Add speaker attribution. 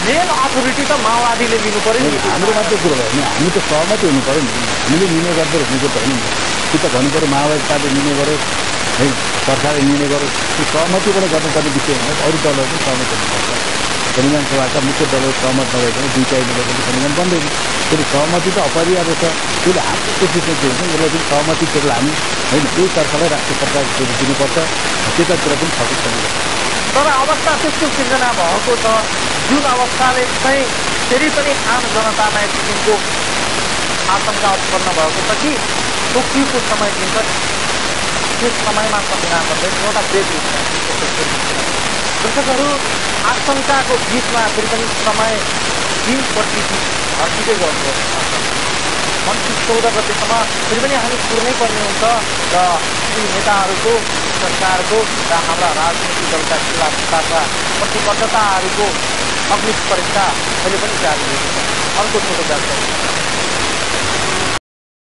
Speaker 1: Main authority त माओवादीले लिनु पर्यो नि।
Speaker 2: हाम्रो मात्रै कुरो भयो नि, हामी त सहमति हुनु पर्यो नि। हामीले निर्णय गर्दै हुनेको त होइन नि, कि त भन्नु पर्यो माओवादी पार्टी निर्णय गरोस् है, सरकारले निर्णय गरोस्। त्यो सहमतिबाट गर्नुपर्ने विषय हो। अरू दलहरू पनि सहमत हुनुपर्छ। संविधान सभाका मुख्य दलहरू सहमत नभइकन दुईटा नभइकन संविधान बन्दैन। फेरि सहमति त अपरिहार्य छ। त्यसले हाम्रो कोसिस चाहिँ के हुन्छ, यसलाई पनि सहमति केवल हामी होइन, यही तर्फलाई राष्ट्रिय सरकारको दिनुपर्छ। त्यतातिर पनि फर्क पर्नुपर्छ।
Speaker 1: तर अवस्था त्यस्तो सिर्जना भएको छ जुन अवस्थाले चाहिँ फेरि पनि आम जनतामा एक किसिमको आशंका उत्पन्न भएको छ कि तोकिएको समय दिन्छ, त्यो समयमा संविधान बन्दैन। एउटा ब्रेक दर्शकहरू, आशंकाको बिचमा फेरि पनि समय दिनपछि हर्किँदै गर्नुपर्छ। मन्त्री 14 गतेसम्म फेरि पनि हामी कुर्नै पर्ने हुन्छ र ती नेताहरूको, सरकारको र हाम्रा राजनीतिक दलका खिलाफका प्रतिबद्धताहरूको अग्नि परीक्षा अहिले पनि जारी रहेको छ। अर्को छोटो व्याख्या।